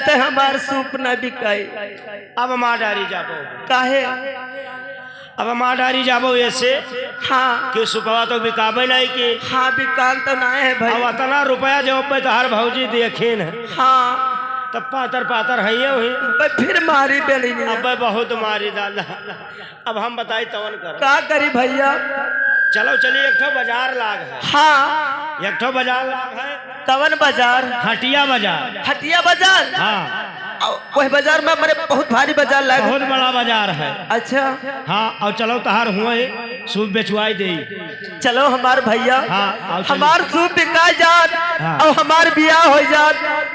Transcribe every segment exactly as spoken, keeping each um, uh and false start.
ते हमार सूप ना बिकाई। अब मार डारी जाबो। काहे? अब मार डारी जाबो ऐसे हाँ। कि सुपवा तो बिकाबे नहीं कि हाँ, बिकान तो ना है भाई। अब अतना रुपया जो अब तोहार भौजी देखिन है। हाँ। तब पातर पातर है ये हुई। भाई फिर मारी बेली नहीं। अब बहुत मारी दादा। अब हम बताई तवन कर। का करी भैया? चलो चली, एक ठो बाजार लाग है। हाँ। एक ठो बाजार लाग है। कवन बाजार? हटिया बाजार। हटिया बाजार? हाँ। अ, वही बाजार में मने बहुत भारी बाजार लाग। बहुत बड़ा बाजार है। अच्छा। हाँ, और चलो तहार हुए सूप बेचवाई दे। चलो हमार भैया, हाँ, आओ चलो। हमार सूप बिका जात हाँ। और हमार बियाह हो जात,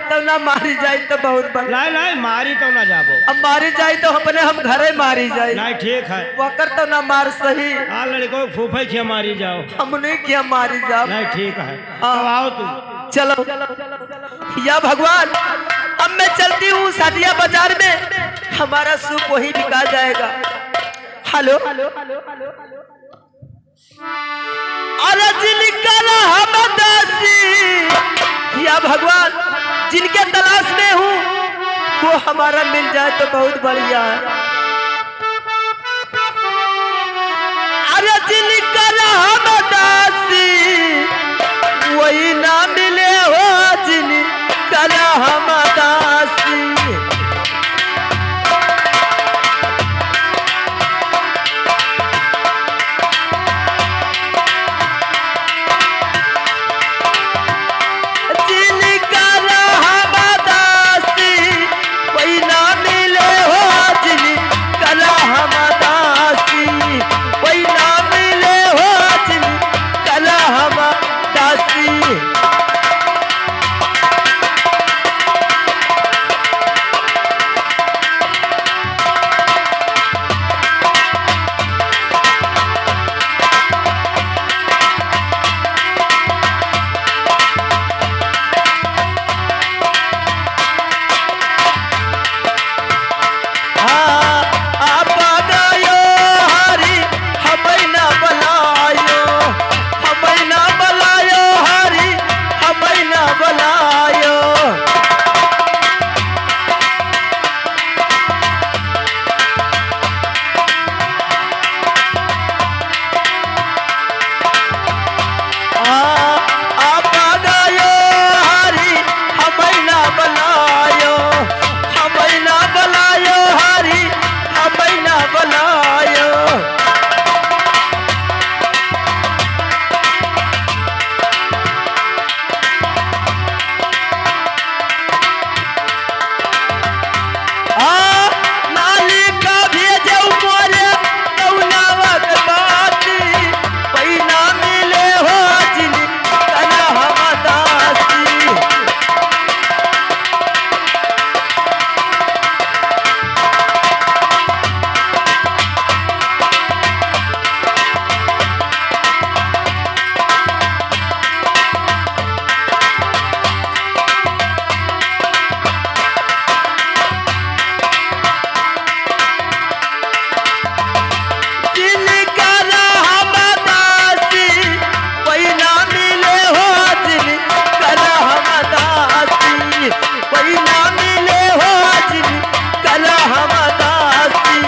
तब ना मारी जाई तो बहुत बड़ा। नहीं, नहीं, मारी तो ना जाबो। अब मारी जाई तो अपने हम घरे मारी जाई। नहीं, ठीक है। वकर तो ना मार सही। हाँ, लड़को फूफे खिया मारी जाओ। हमने क्या मारी जाओ। नहीं, ठीक है। हाँ। तब आओ तुम। चलो। या भगवान, अब मैं चलती हूँ साटिया बाजार में, हमारा सूप वहीं बिका जाएगा। हेलो। अरे जिनकर हम दासी, या भगवान, जिनके तलाश में हूँ, वो हमारा मिल जाए तो बहुत बढ़िया है। अरे जिनकर हम दासी, वही ना मिले हो जिनकर हम दासी। जिनकर हम दासी, वही ना मिले हो जिनकर हम दासी, वही ना मिले हो जिनकर हम दासी। हाँ, आप आ गयो हरी, हमें ना बुलायो, हमें ना बुलायो हरी, हमें ना बुलायो। आ, आप आ गयो हरी, हमें ना बुलायो, हमें ना बुलायो हरी, हमें ना बुलायो। आ, नाली का भेजऊ मोरे कौनावा के बाती, पैना मिले हो जिनकर हम दासी। जिनकर हम दासी, वही ना मिले हो जिनकर हम दासी, वही ना मिले हो जिनकर हम दासी।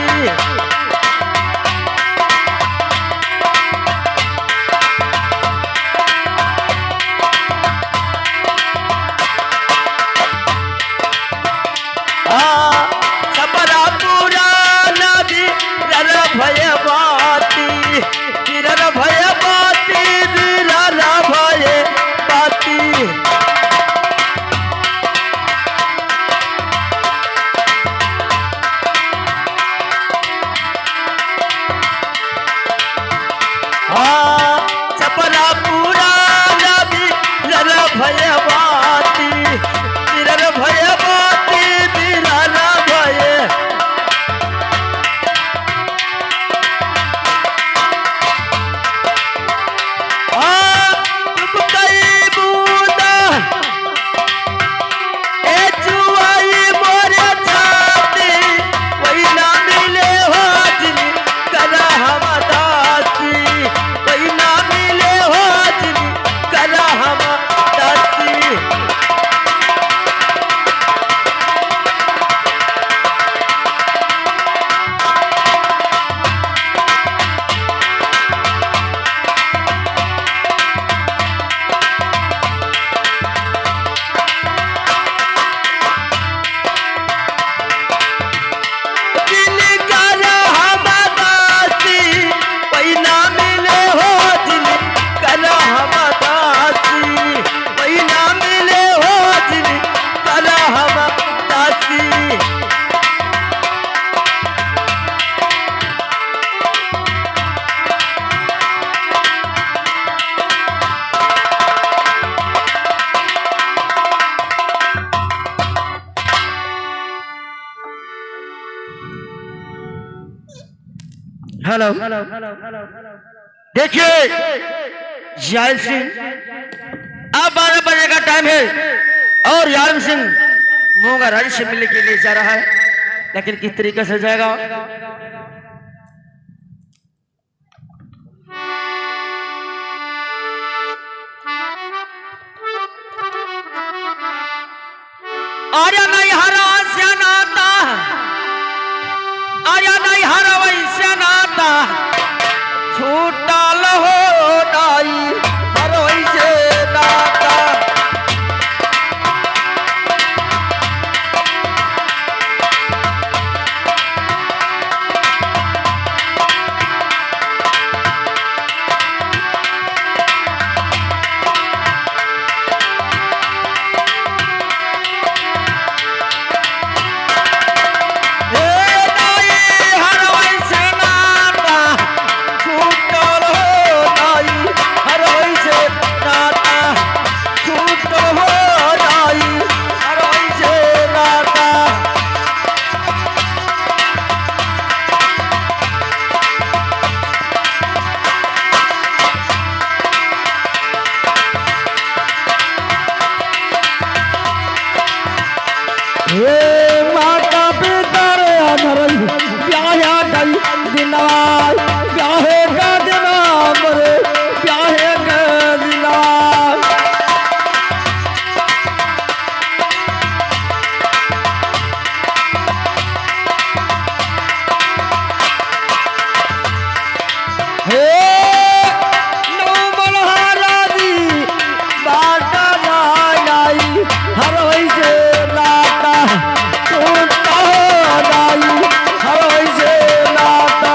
आ, छपरा पुराना बिरर भय बाती, बिरर भय बाती, बिरर भय बाती। हाँ, छपरा पुराना बिरर भय बाती, बिरर भय बाती, बिरर भय। हेलो, देखिए, जालिम सिंह, अब बारह बजे का टाइम है और जालिम सिंह मूंगा रानी से मिलने के लिए जा रहा है, लेकिन किस तरीके से जाएगा? अरे नैहर से नाता, अरे नैहर से नाता, छूटल हो नाई, हर से नाता। हे माता पिता रे अनरई, ब्याहे गई दिनवा, ब्याहे का दिनवा रे, ब्याहे का दिनवा। हे नौ मलहारा जी, बाटा नाई, हर वैसे नाता, टूटा नाई, हर वैसे नाता।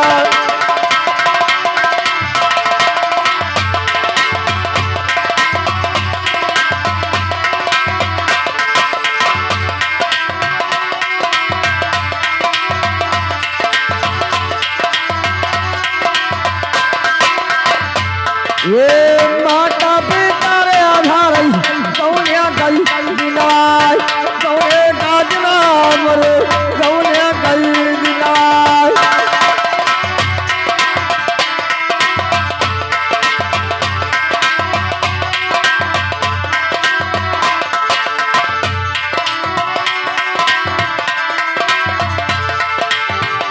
ये माता पिता रे आधार, कौने कई दिनवाय, कौने का दिनाम रे, कौने कई दिनवाय।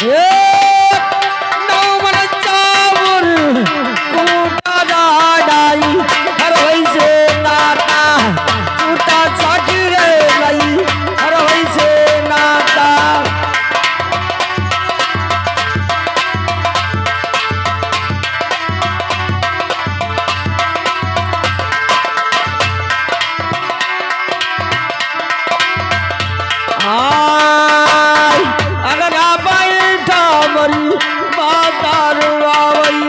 ए, नौ मन चाउर, कूटा डाडाई, हर वैसे नाता, कूटा साकी रे लई, हर वैसे नाता। आय, अंगना बैठा मरी, माता रोवई,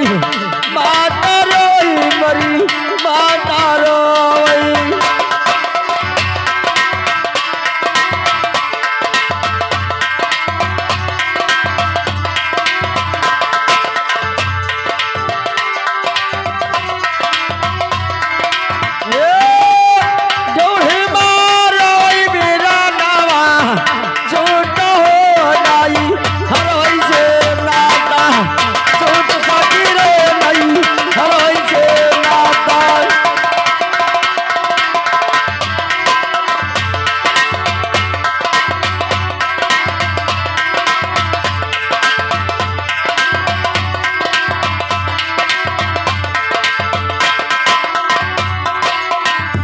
माता रोई मरी, माता रोवई।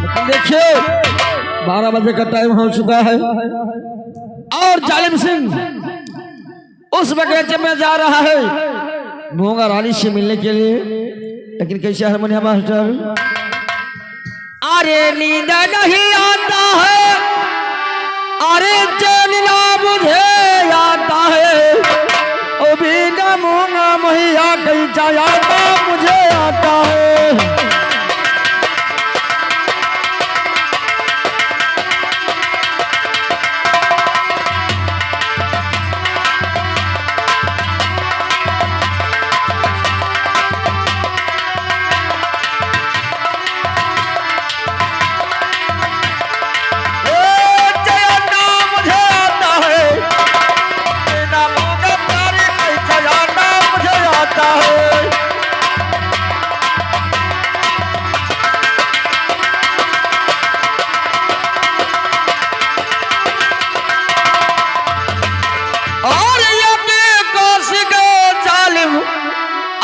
लेकिन देखिए, बारह बजे का टाइम हो चुका है और जालिम सिंह उस बगीचे में जा रहा है मूंगा रानी से मिलने के लिए। लेकिन कैसे हारमोनिया मास्टर? अरे नींद नहीं आता है, अरे चैन ना मुझे आता है, ओ बिना मूंगा मैया कैसा आता मुझे आता है।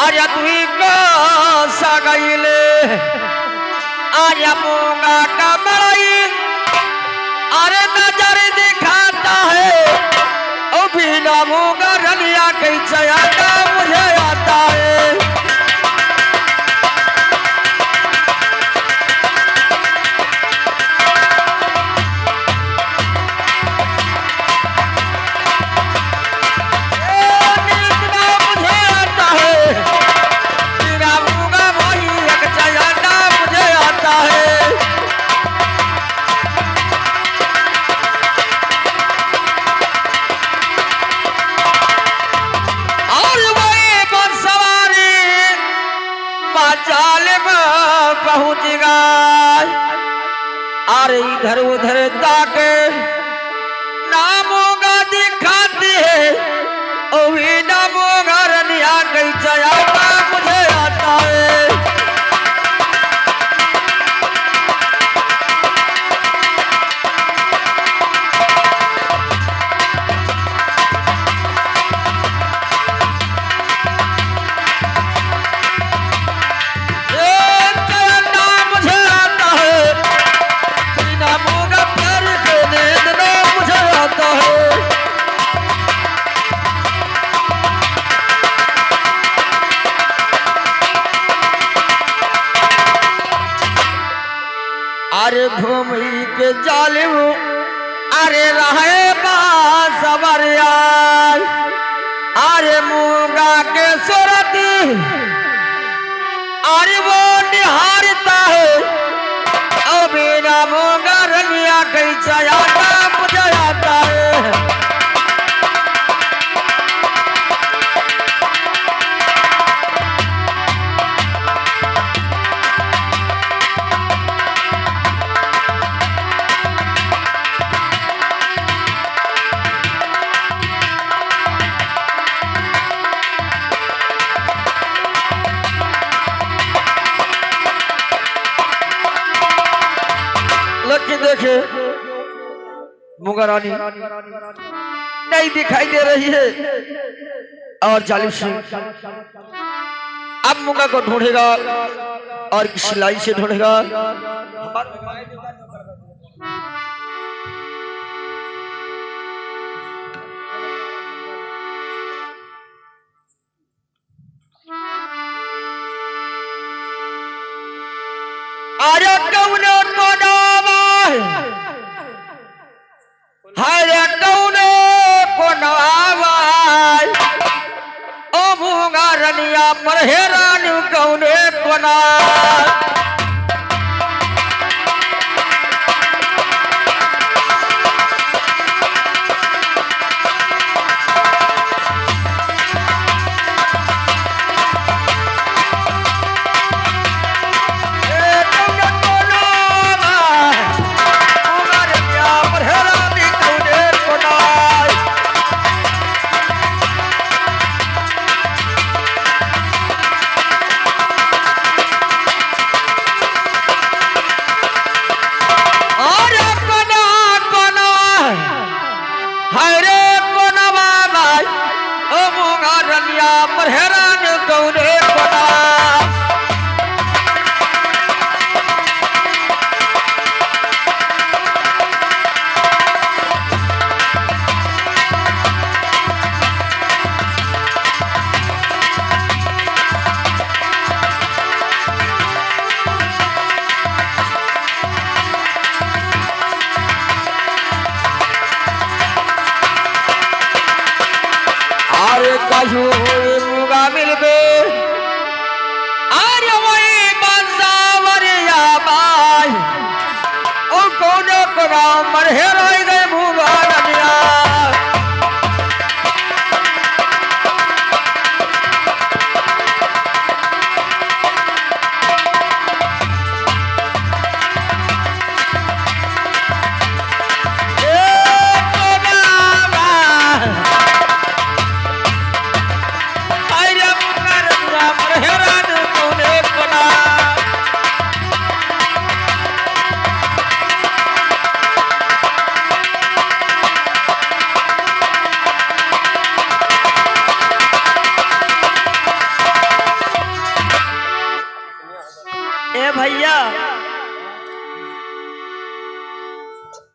अरे दुई को सगैले, अरे मूंगा का मड़ई, अरे नजर दिखाता है, ओ बिना मूंगा रनिया कैसे आता मुझे आता है। और वही बस सवारी जाल में पहुँच गए। अरे इधर उधर ताके, ना मूंगा दिखाती है, ओ भी ना मूंगा रनिया कैसे आता मुझे आता है। ए, चलना मुझे आता है, बिना मूंगा प्यार के नींद ना मुझे आता है। अरे घूमी के जालिम, अरे रहे बांसवरिया, अरे मूंगा के सूरत, अरे वो निहारता है, ओ बिना मूंगा रनिया कैसे आता मुझे आता है। लड़की देखे, मूंगा रानी नहीं दिखाई दे रही है। और जालिम सिंह अब मूंगा को ढूंढेगा और किसी लाइन से ढूंढेगा। अरे कौनो कोनावा है, अरे कौनो कोनावा है, ओ मूंगा रनिया पर हेरान कौने कोना। अरे कोना, कोना, हाय रे कोनवा माई, ओ मूंगा रनिया पर हेरान कौने कोना। अरे काजू मुगा मिलबे, अरे वही बंसावरिया बाई, ओ कौनो कोना मर हेराई गए मुगा रनिया। भइया,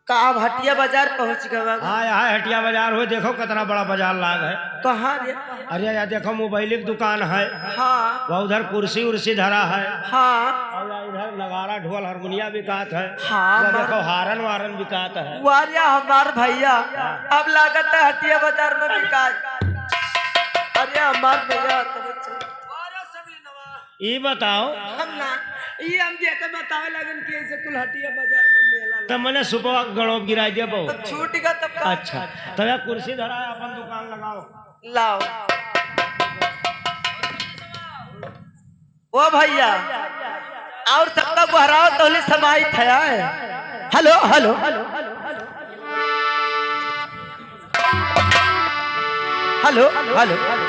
का अब हटिया बाजार पहुँच गवा? हाँ, यहाँ हटिया बाजार हो, देखो कितना बड़ा बाजार लाग है। कहाँ रे? अरे, यहाँ देखो, मोबाइल की दुकान है। हाँ। वह उधर कुर्सी उर्सी धरा है। हाँ। और यहाँ इधर नगाड़ा, ढोल, हारमोनिया बिकात है। हाँ, वह मार- देखो, हारन वारन बिकात है। वाह रे हमार भइया, हाँ। अब लागत है हटिया बाजार में बिकाए। अरे हमार भइया, ई बताओ। हम ना, ई हम जेके बतावे लगन कि ऐसे कुल हटिया बाजार में मेला लगा। तब मने सुपवा गड़ोब गिराइ दिया बहु। तब छूट गया तब का? अच्छा, तब यहाँ कुर्सी धरा है, अपन दुकान लगाओ। लाओ। ओ भइया, और सबका गोहराओ तोहली समाई थया है। हेलो, हेलो। हेलो, हेलो।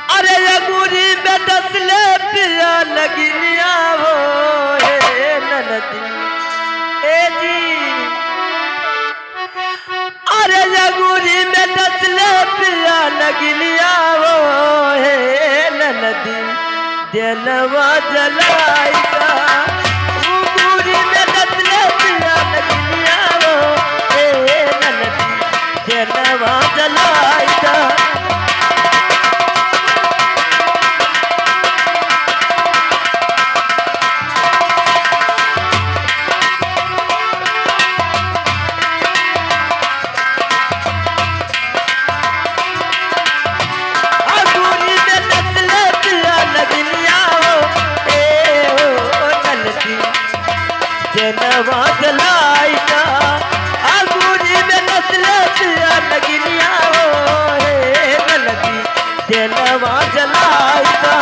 अरे अंगूरी में डसले पिया नगिनिया हो, हे ननदी, ए जी। अरे अंगूरी में डसले पिया नगिनिया हो, हे ननदी। दियनवा जलाइदा, अंगूरी में डसले पिया नगिनिया हो, ए ननदी, दियनवा जलाइदा। अंगूरी में डसले पिया नगिनिया हो, ए हो ननदी, दियनवा जलाइदा। अंगूरी में डसले पिया नगिनिया हो, ए ननदी, दियनवा जलाइदा।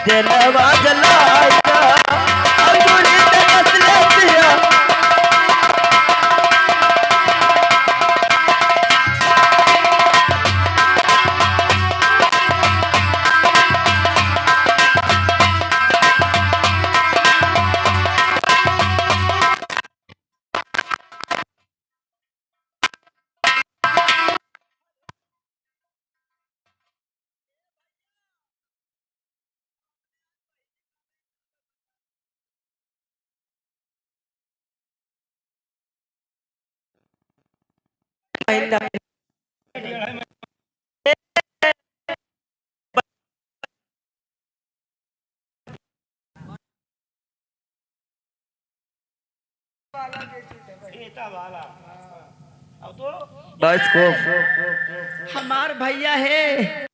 जलवा जलाया, अंगूरी से रस ले पिया। बस को हमार भैया है।